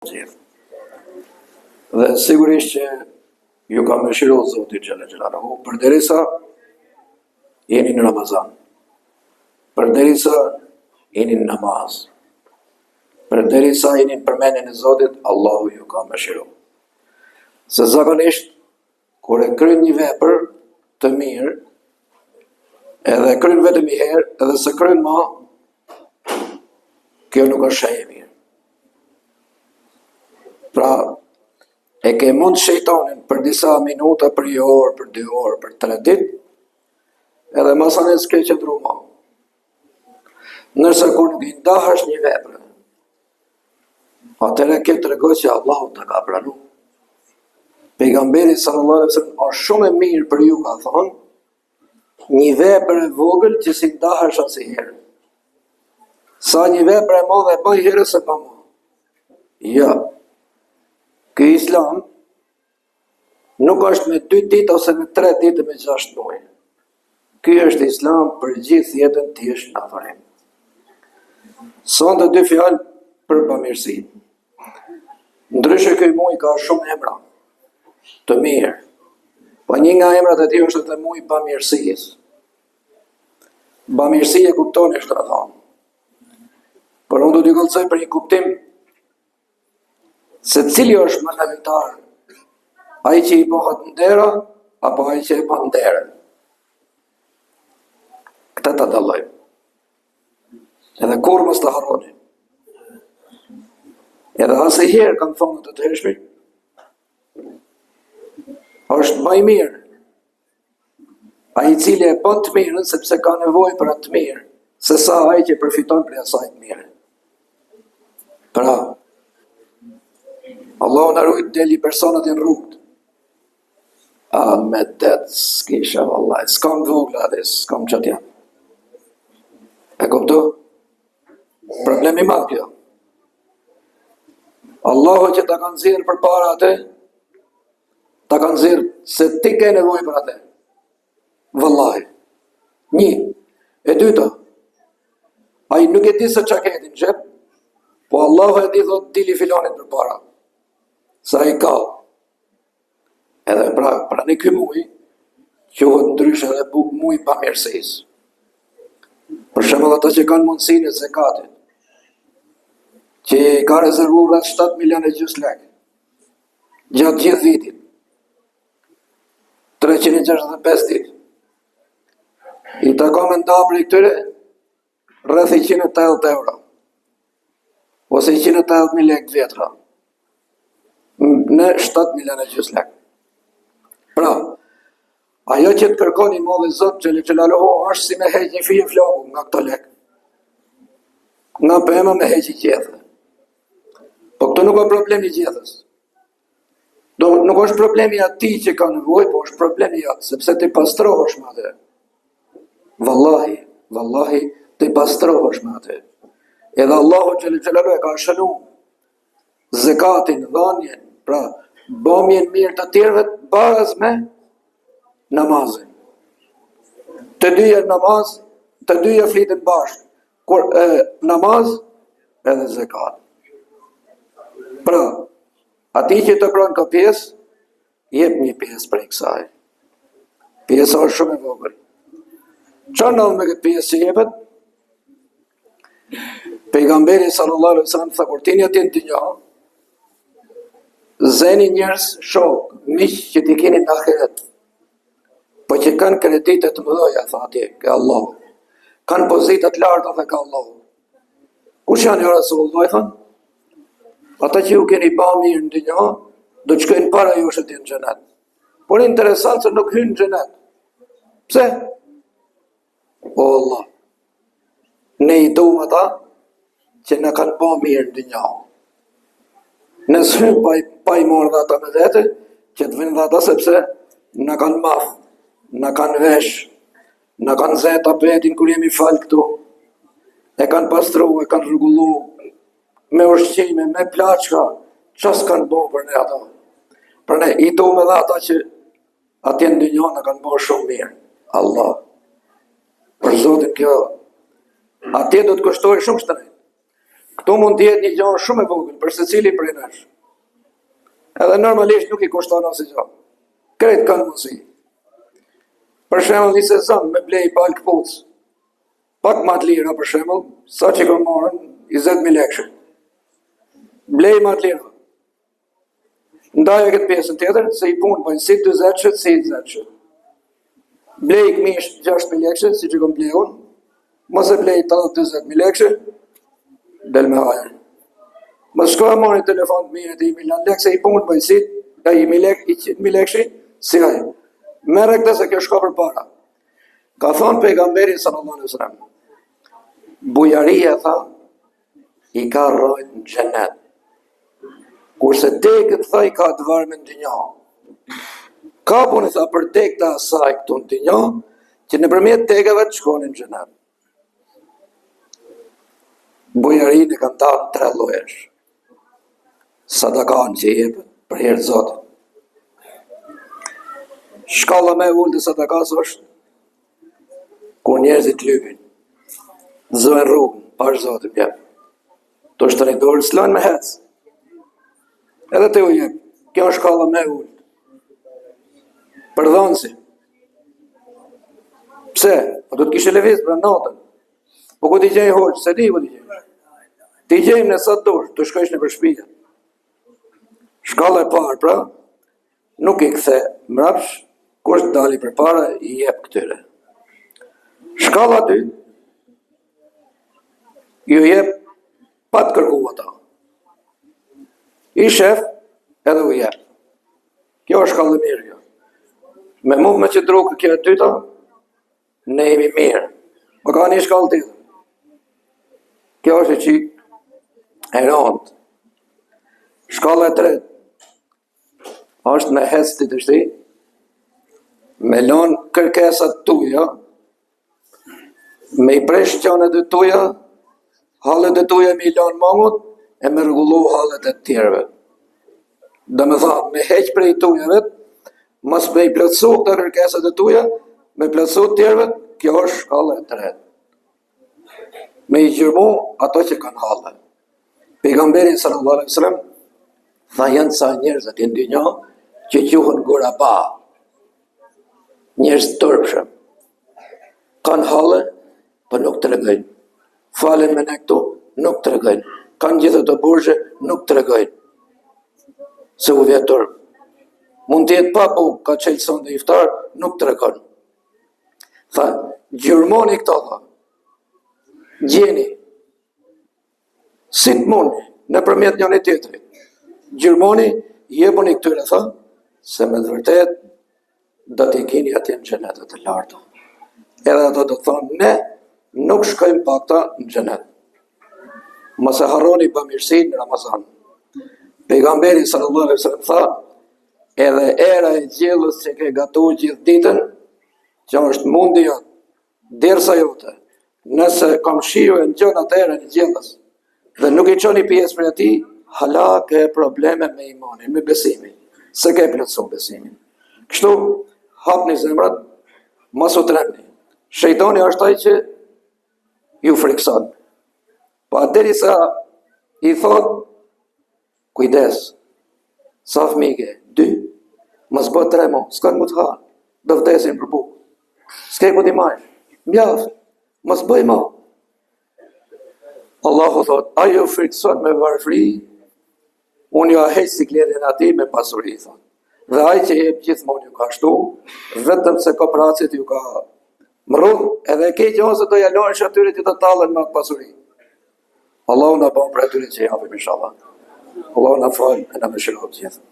Gjithë. Dhe sigurisht që ju ka mëshiru Zoti xhele xhelaluhu, përderisa jeni në Ramazan, përderisa jeni në namaz, përderisa jeni në përmendjen e Zotit, Allahu ju ka mëshiru. Se zakonisht, kur e kryen një vepër të mirë, edhe e kryen vetëm një herë, edhe s'e kryen ma, kjo nuk është shenjë e mirë. Pra, e ke mund shejtanin për disa minuta, për një orë, për dy orë, për tre ditë, edhe masanej s'ke qëndru ma. Ndërsa kur nuk i ndahesh një vepre, atëherë kjo tregon që Allahu të ka pranu. Pejgamberi sallallahu alaihi wasallam është shumë e mirë për ju ka thonë, një vepër e vogël që s'i ndahesh asnjëherë. Sa një vepër e madhe e bën një herë s'e bën më. Jo. Ky islam Nuk është me dy ditë ose me tre ditë me gjashtë muaj. Ky është islam për gjithë jetën të jesh në adhurim. Sonte dy fjalë për bamirësi. Ndryshe ky muaj ka shumë emra të mirë. Po një nga emrat e tij është edhe muaji i bamirësisë. Bamirësi e kuptoni ç'do të thonë. Por unë do t'ju kallzoj për një kuptim Se cili është më nevojtar, ai që i bëhet ndera, apo ai që e bën nderën. Këtë ta dallojmë. Edhe kurrë mos ta harroni. Edhe asnjëherë kanë thonë të hershmit, është më i mirë Ai i cili e bën të mirën sepse ka nevojë për atë të mirë, se sa ai që përfiton prej asaj të mire. Pra, Allahu na rujt del një person aty në rrugë. A me det, s'kisha vallaj, s'kam të vogla atë, s'kam ça t'jap. E kupto? Problem i madh kjo. Allahu që ta ka nxjerrë përpara atë, Ta ka nxjerrë se ti ke nevojë për atë. Vallahi. Një. E dyta. Ai nuk e di se çka ke ti në xhep, po Allahu e di thotë dili filonit përpara. Se ai ka. Edhe pra, pra në ky muj, quhet ndryshe edhe buk muj i bamirësisë. Për shembull ata që kanë mundësinë e zekatit, që ka rezervu rreth 7 milion e gjysë lekë, Gjatë gjithë vitit, 365 ditë, i takon me nda prej këtyre, rreth 180 euro, ose 180.000 lekë të vjetra, në 7 milion e gjysë lekë. Pra, ajo që të kërkon i madhi Zot, xhele xhelaluhu, është si me heq një fije floku nga këto lekë. Nga pema me heq një gjethe. Po këtu nuk është problemi i gjethes. Do, nuk është problemi i atij që ka nevojë, po është problemi i atë, sepse ti pastrohesh me atë. Vallahi, vallahi, ti pastrohesh me atë. Edhe Allahu xhele xhelaluhu e ka shënu zekatin, dhanjen, pra bëmjen mirë të tjerëve baraz me namazin. Të dyja namaz, të dyja fliten bashkë. Kur e, namaz edhe zekat. Pra, atij që të pron ka pjesë, jep një pjesë prej kësaj. Pjesa është shumë e vogël. Ça ndodh me këtë pjesë që jepet? Pejgamberi sallallahu alaihi wasallam tha kur t'hini atje në dynja, zeni njerëz shok, miq që t'i keni në ahiret. Po që kanë kredite të mëdha, tha atje, ke Allahu. Kanë pozita të larta, tha ke Allahu. Kush janë ja Rasulullah, i thanë? Ata që ju keni ba mirë në dynja, do të shkojnë para jush atje në xhenet. Por interesant se nuk hynë në xhenet. Pse? O Allah, ne i duam ata që na kanë ba mirë në dynja. Ne s'hymë pa, pa i marrë dhe ata me vete, që të vinë dhe ata sepse na kanë math, na kanë vesh, na kanë zë tapetin kur jemi falë këtu, e kanë pastru, e kanë rregullu, me ushqime, me plaçka, ça s'kanë bo për ne ata. Për ne i duam edhe ata që Atje në dynja na kanë bërë shumë mirë. Allah. Për Zotin kjo atje do të kushtojë shumë shtrenjtë. Këtu mund të jetë një gjë shumë e vogël për secilin prej nesh. Edhe normalisht nuk i kushton asgjë. Krejt kanë mundësi. Për shembull, një sezon me ble një palë këpucë. Pak ma të lira për shembull, sa që kam marrë 20000 lekë. Blej ma të lira. Ndaje këtë pjesën tjetër, se i punë bëjnë si 40 si 20 Blej këmish 6.000 lekëshe, si që kom ble unë, mos e blej 80-40.000 lekëshe, del me hajër. Mos shko e marr një telefon të mirë të 1 milion lekë, se i punë bëjnë si, ka 1 lekë, 100.000 lekëshi, si ai. Merre këtë se kjo shko përpara. Ka thonë pejgamberi sallallahu alaihi wasallam, bujaria tha, i ka rrajt në xhenet. Kurse degët tha i ka të varme në dynja. Kapuni tha për degët të asaj këtu në dynja, që nëpërmjet degëve të shkoni në xhenet. Bujarinë e kanë nda në tre llojesh. Sadakan që jepet për hir të Zotit. Shkalla më e ulët e sadakas është Kur njerëzit lypin, zojnë rrugën, pash Zotin, jep. Të shtrin dorën, s'lojnë me hec. Edhe ti u jep, kjo është shkalla më e ulët. Për dhënësin. Pse? Po do të kishe lëviz për natën. Po ku t'i gjej hoxhë, s'e di ku t'i gjej. T'i gjejmë ne sa të dush, të shkojsh nëpër shpia. Shkalla e parë, pra, Nuk i kthe mbrapsh, kush të dali përpara i jep këtyre. Shkalla e dytë ju jep pa të kërku ata. I shef edhe u jep. Kjo është shkallë e mirë kjo. Me mund me qëndru kjo e dyta, Ne jemi mirë. Po ka një shkallë tjetër. Kjo është një çikë e rëndë. Shkalla e tretë është me hec ti tashti, me lon kërkesat tuja, me i prish gjanat e tuja, hallet e tuja me i lon mangut, e me rregullu hallet e tjerëve. Domethanë, me heq prej tuja vetë, mos me i plotësu këto kërkesat e tuja, me plotësu të tjerëve, kjo është shkalla e tretë. Me i gjurmu ato që kanë halle. Pejgamberi sallallahu alaihi wasallam tha janë ca njerëz atje në dynja që quhen guraba. Njerëz të turpshëm. Kanë halle, po nuk tregojnë. Falen me ne këtu, nuk tregojnë. Kanë gjithë ato borxhe, nuk tregojnë. Se u vjen turp. Mund të jetë pa bukë, ka çelë sonte iftar, nuk tregon. Tha, gjurmoni këto, tha. Gjeni. Si të mundni, nëpërmjet njëri tjetrit. Gjurmoni, jepuni këtyre, tha, se me të vërtetë do t'i keni atje në xhenete të larta. Edhe ato do të thonë, ne nuk shkojmë pa këta në xhenet. Mos e harroni bamirësinë në Ramazan. Pejgamberi sallallahu alaihi wasallam tha, edhe era e gjellës që ke gatu gjithë ditën, që është mundi jot, Djersa jote, nëse komshiu e ngjon atë erën e gjellës dhe nuk i çon një pjesë prej atij, hala ke probleme me imanin, me besimin, s'e ke plotësu besimin. Kështu, hapni zemrat, mos u trembni. Shejtani është ai që ju frikson. Po derisa i thot, Kujdes, sa fëmijë ke? Dy. Mos bë tre mo, s'kan ku të hanë. Do vdesin për bukë. S'ke ku t'i majsh. Mjaft. Mos bëj mo. Allahu thot, ai ju frikson me varfri, unë jua heq sikletin atij me pasuri, thot. Dhe ai që jep gjithmonë ju ka shtu, vetëm se koprracit ju ka mrrudh, edhe e keqja ose do ja lojsh atyre që të tallen me atë pasuri. Allahu na bën prej atyre që japim inshallah. Allahu na fal e na mëshiroftë të gjithë.